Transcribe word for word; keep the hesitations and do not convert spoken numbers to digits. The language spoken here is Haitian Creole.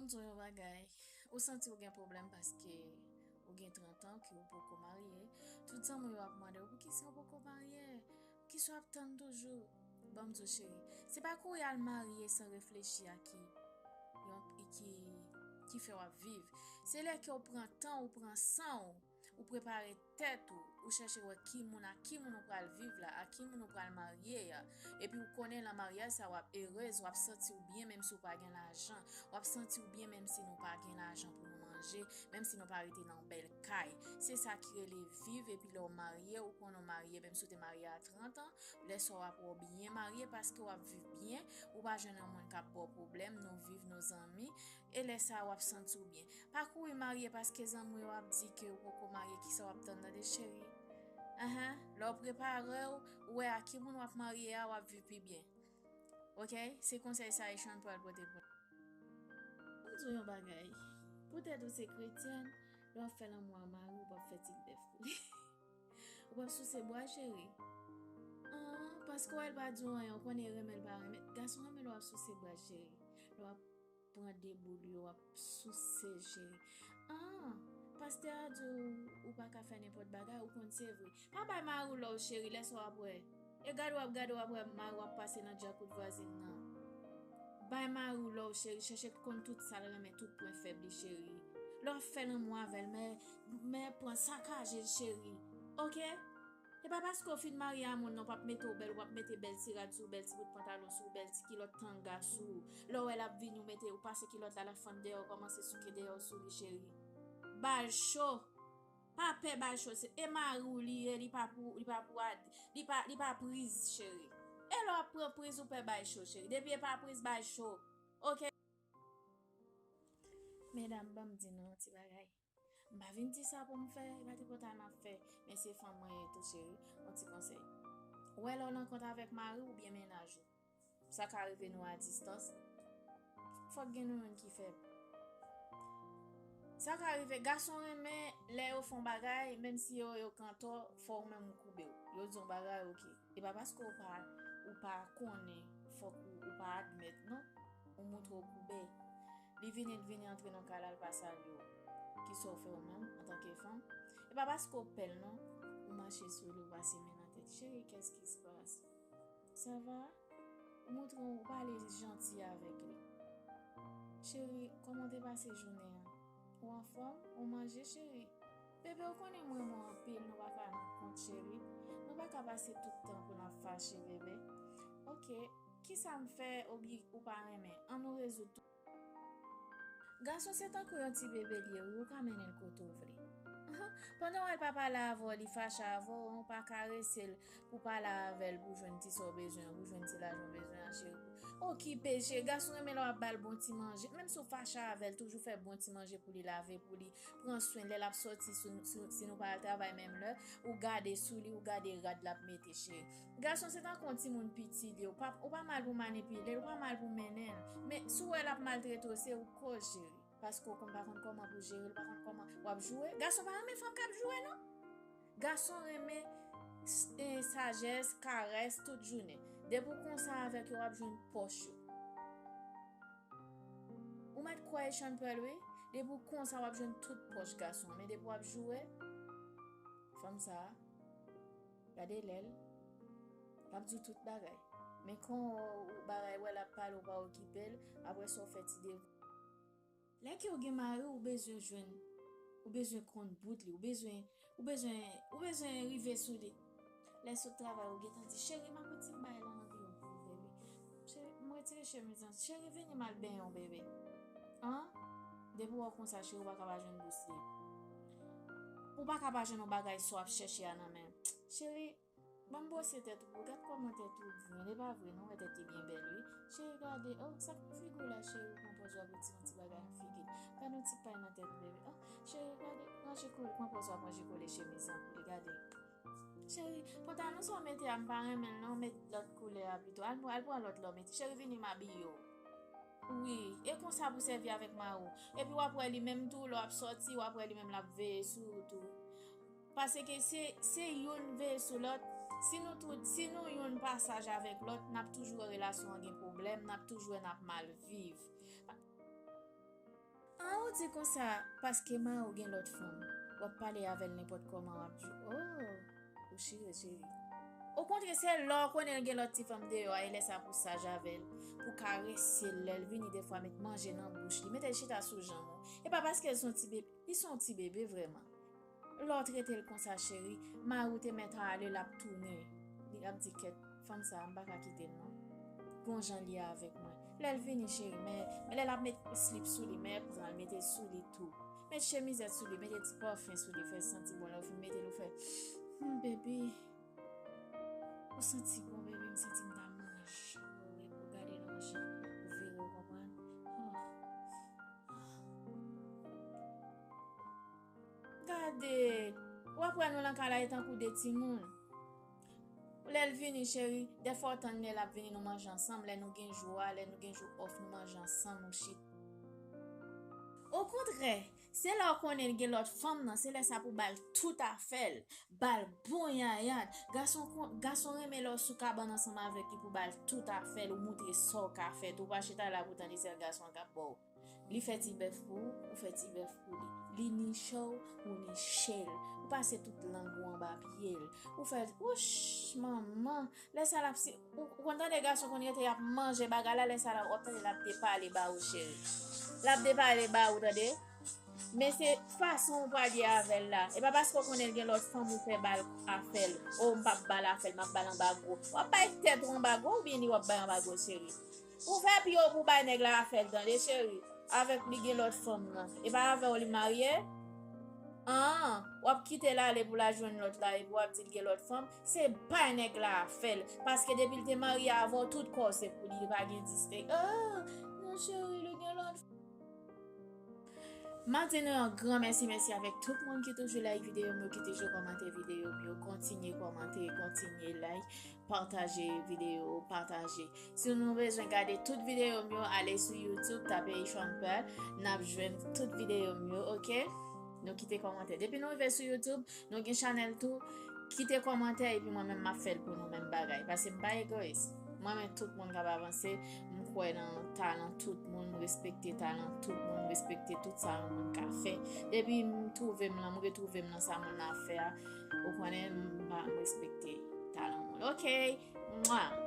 Di w yon bagay, ou santi w gen pwoblèm paske ou gen trant an ke ou poko marye. Tout zanmi w ap mande w poukisa ou poko marye, poukisa w ap tann toujou. Ban m di w cheri, se pa kouri al marye san reflechi a ki, yon, ki, ki fè w ap viv. Se lè ke w pran tan, ou pran san w, ou prepare tèt ou, ou chèche wè ki moun, ak ki moun ou pral viv la, ak ki moun ou pral marye a. Epi ou konnen nan maryaj sa w ap erez, w ap santi w byen menm si w pa gen lajan, w ap santi w byen menm si nou pa gen lajan pou nou manje, menm si nou pa rete nan yon bèl kay. Se sa ki rele viv, epi lè w marye, ou konnen w marye, menm si w te marye a trant an, lè sa w ap wè w byen marye paske w ap viv byen, ou pa jwenn yon moun k ap ba w pwoblèm, nou viv, nou zanmi, e lè sa a w ap santi w byen. Pa kouri marye paske zanmi w ap di ke ou poko marye, kisa w ap tann tande cheri? Ahan, lè w prepare w, ou wè ak ki moun w ap marye a, w ap viv pi byen. Oke? Se konsèy sa Echon pral pote pou nou. Mwen di w yon bagay. Poutèt ou se kretyèn, lè w ap fè lanmou a mari w, ou p ap fè ti bèf pou li. Ou p ap souse bwa cheri. An, paske w wè l pa di w anyen, ou konnen renmen l pa renmen. Gason renmen lè w ap souse bwa cheri. Lè w ap pran de boul yo, w ap souse cheri. An, pastè a di w ou pa ka fè nenpòt bagay, ou konn se vre. Pa bay mari w love cheri, lè sa w ap wè. E gade w ap gade w ap wè mari w ap pase nan djakout vwazin nan. Bay mari w love cheri, chèche konn tout sa l renmen, tout pwen fèb li cheri. Lè w ap fè lanmou avè l, men, men pran sakaje l cheri. Oke? E pa paske w fin marye a moun nan, w p ap mete w bèl, w p ap mete bèl ti rad sou w, bèl ti bout pantalon sou w, bèl ti kilòt tanga sou w. Lè w wè l ap vini, w mete, w pase kilòt la, l ap fann dèyè w, kòmanse souke dèyè w sou li cheri. Ba l cho. Pa pè ba l cho, se, e mari w li ye, li pa pou, li pa pou ad, li pa, li pa priz cheri. E lè w ap pran priz, ou pè ba l cho cheri. Depi e pa priz, ba l cho. Oke? Medam, ban m di nou yon ti bagay. M pa vin di sa pou m fè, e pa tripotay m ap fè, men se fanm mwen ye tou cheri, yon ti konsèy. Ou wè lè w nan kont avèk mari w oubyen mennaj ou, sa ka rive nou a distans, fòk gen nou youn ki fèb. Sa ka rive, gason renmen lè yo fè yon bagay, menm si yo, yo gen tò, fò ou menm ou koube w. Yo di yon bagay, oke. E pa paske ou pa, ou pa konnen, fòk ou, ou pa admèt, non. Ou montre w koube. Li vini, li vini antre nan kay la, l pa salye w. Kisa w fè ou menm, antanke fanm? E pa paske w pè l, non. Ou mache sou li, ou pase men nan tèt. Cheri, qu'est-ce qui se passe? Ça va? Ou montre w pale janti avèk li. Cheri, kòman w te pase jounen an? Ou anfòm? Ou manje, cheri? Bebe, ou konnen m renmen w anpil, nou pa ka nan kont, cheri. Nou pa ka pase tout tan pou n ap fache, bebe. Oke, kisa m fè oubyen ou pa renmen? Ann nou rezoud tout. Gason se tankou yon ti bebe li ye, wi, ou ka mennen l kote w vle. Pandan w wè l pa pale avè w, li fache avè w, ou pa karese l pou pale avè l, pou jwenn ti sa w bezwen an, pou jwenn ti lajan w bezwen an, cheri. Okipe l, cheri. Gason renmen lè w ap ba l bon ti manje. Menm si w fache avè l, toujou fè bon ti manje pou li, lave pou li, pran swen l lè l ap sòti, si, si, si nou pa al travay menm lè, ou gade sou li, ou gade rad l ap mete, cheri. Gason se tankou yon timoun piti li ye, ou pa, ou pa mal pou manipile l, ou pa mal pou mennen l. Men, si w wè l ap maltrete w, se ou k koz, cheri. Paske w konn pa konn kòman pou jere l, ou pa konn kòman w ap joure. Gason pa renmen fanm k ap joure, non. Gason renmen s-, e, sajès, karès, tout jounen. Depi w konsa avèk yo, w ap jwenn pòch yo. Ou mèt kwè Echann Pèl, wi. Depi w konsa, w ap jwenn tout pòch gason. Men depi w ap joure, fanm sa a, gade lè l, l ap di w tout bagay. Men kon w bagay wè l ap pale, w pa okipe l, apre sa w fè ti devwa. Lè ke w gen mari, ou bezwen jwenn, ou bezwen konn bout li, ou bezwen, ou bezwen, ou bezwen rive sou li. Lè sot travay, ou gentan di, cheri, m ap retire bagay la nan dlo pou ou, bebe. Cheri, m retire chemiz lan. Cheri, vini m al benyen w, bebe. An? Depi w wè w konsa, cheri, ou pa ka pa jwenn bous li. Ou pa ka pa jwenn yon bagay sa w ap chèche a nan men l. Cheri, ban m bwose tèt ou pou w gad kòman tèt ou byen. E pa vre, non, wè tèt li byen bèl, wi. Cheri, gade, oh, sa k nan figi w la, cheri, ou pran pòz w ap retire yon ti bagay nan figi l. Gade yon ti pay nan tèt ou, bebe. Oh, cheri, gade, ranje kole, pran pòz w ap ranje kole chemiz lan pou li, gade. Cheri, pantalon sa w mete a, m pa renmen l non, met lòt koulè a pito. Al, al pran lòt la w mete. Cheri, vini m abiye w. Wi, e konsa pou sèvi avèk mari w. Epi w ap wè li menm tou, lè w ap sòti, w ap wè li menm l ap veye sou ou tou. Paske se, se youn veye sou lòt. Si nou tout, si nou youn pa saj avèk lòt, n ap toujou wè relasyon an gen pwoblèm, n ap toujou wè n ap mal viv. Se konsa, paske mari w gen lòt fanm, w ap pale avè l nenpòt kòman, w ap di, oh, ou chire, cheri. Okontrè, se lè w konnen l gen lòt ti fanm deyò a, e lè sa pou w saj avè l, pou w karese l, lè l vini defwa, met manje nan bouch li, mete l chita sou janm ou. E pa paske l se yon ti bebe, li se yon ti bebe vrèman. Lè w trete l konsa, cheri, mari w te mèt ale, l ap tounen. Li ap di, kèt, fanm sa a, m pa ka kite l non. Gon jan l ye avèk mwen. Lè l vini, cheri, men, men lè l ap met slip sou li, men pran l, mete l sou li tou. Met chemizèt sou li, mete ti pafen sou li, fè l santi bon. Lè w fin mete l, ou fè, hmm, baby, ou santi bon, baby, m santi m ta manje w, epi w gade nan jan ou vire, w konprann? Oh. Gade, w ap wè nou nan kay la e tankou de timoun. Lè l vini, cheri, dèfwa w tann lè l ap vini, nou manje ansanm, lè nou gen jou a, lè nou gen jou off, nou manje ansanm, ou chita. Okontrè, se lè w konnen l gen lòt fanm nan, se lè sa pou w ba l tout afè l, ba l bon yayad. Gason, gason renmen lè w sou kabann ansanm avèk li pou w ba l tout afè l, ou moutre sa w ka fè tou, ou pa chita la pou w tande sèl gason an k ap ba w. Li fè ti bèf pou ou, ou fè ti bèf pou li. Li niche w, ou niche l. Ou pase tout lang ou anba pye l. Ou fè, wouch, manman. Lè sa l ap si, ou, ou konn tande gason konn rete y ap manje bagay la, lè sa l ap, w ap tande l ap depale ba ou, cheri. L ap depale ba ou, tande. Men se fason ou pral ye avè l la. E pa paske w konnen l gen lòt fanm ou fè ba l afè l. O, m p ap ba l afè l, m ap ba l anba gwo. W ap bay tèt ou anba gwo oubyen li w ap bay anba gwo, cheri? Ou fè pye w pou bay nèg la afè l, tande, cheri. Avèk li gen lòt fanm nan. E pa avè w li marye? An, w ap kite l ale pou l al jwenn lòt la, epi w ap di l gen lòt fanm. Se bay nèg la afè l. Paske depi l te marye avè w, tout kò w se pou li, li pa gen distenk. Ah, non, cheri, li gen lòt fanm. M ap di nou yon gran mèsi, mèsi avèk tout moun ki toujou like videyo m yo, ki toujou kòmante videyo m yo. Kontinye kòmante, kontinye like, pataje videyo, pataje. Si nou bezwen gade tout videyo m yo, ale sou YouTube, tape Ichwan Pearl, n ap jwenn tout videyo m yo, oke? Nou kite kòmantè. Depi nou rive sou YouTube, nou gen chanèl tou, kite kòmantè epi mwen menm m ap fè l pou nou menm bagay. Paske m pa egoyis. M renmen tout moun k ap avanse, m kwè nan talan tout moun, m respekte talan tout moun, m respekte tout sa yon moun ka fè. Depi m twouve m nan, m retwouve m nan sa moun nan ap fè a, ou konnen m pa, m respekte talan moun. Oke, mwa.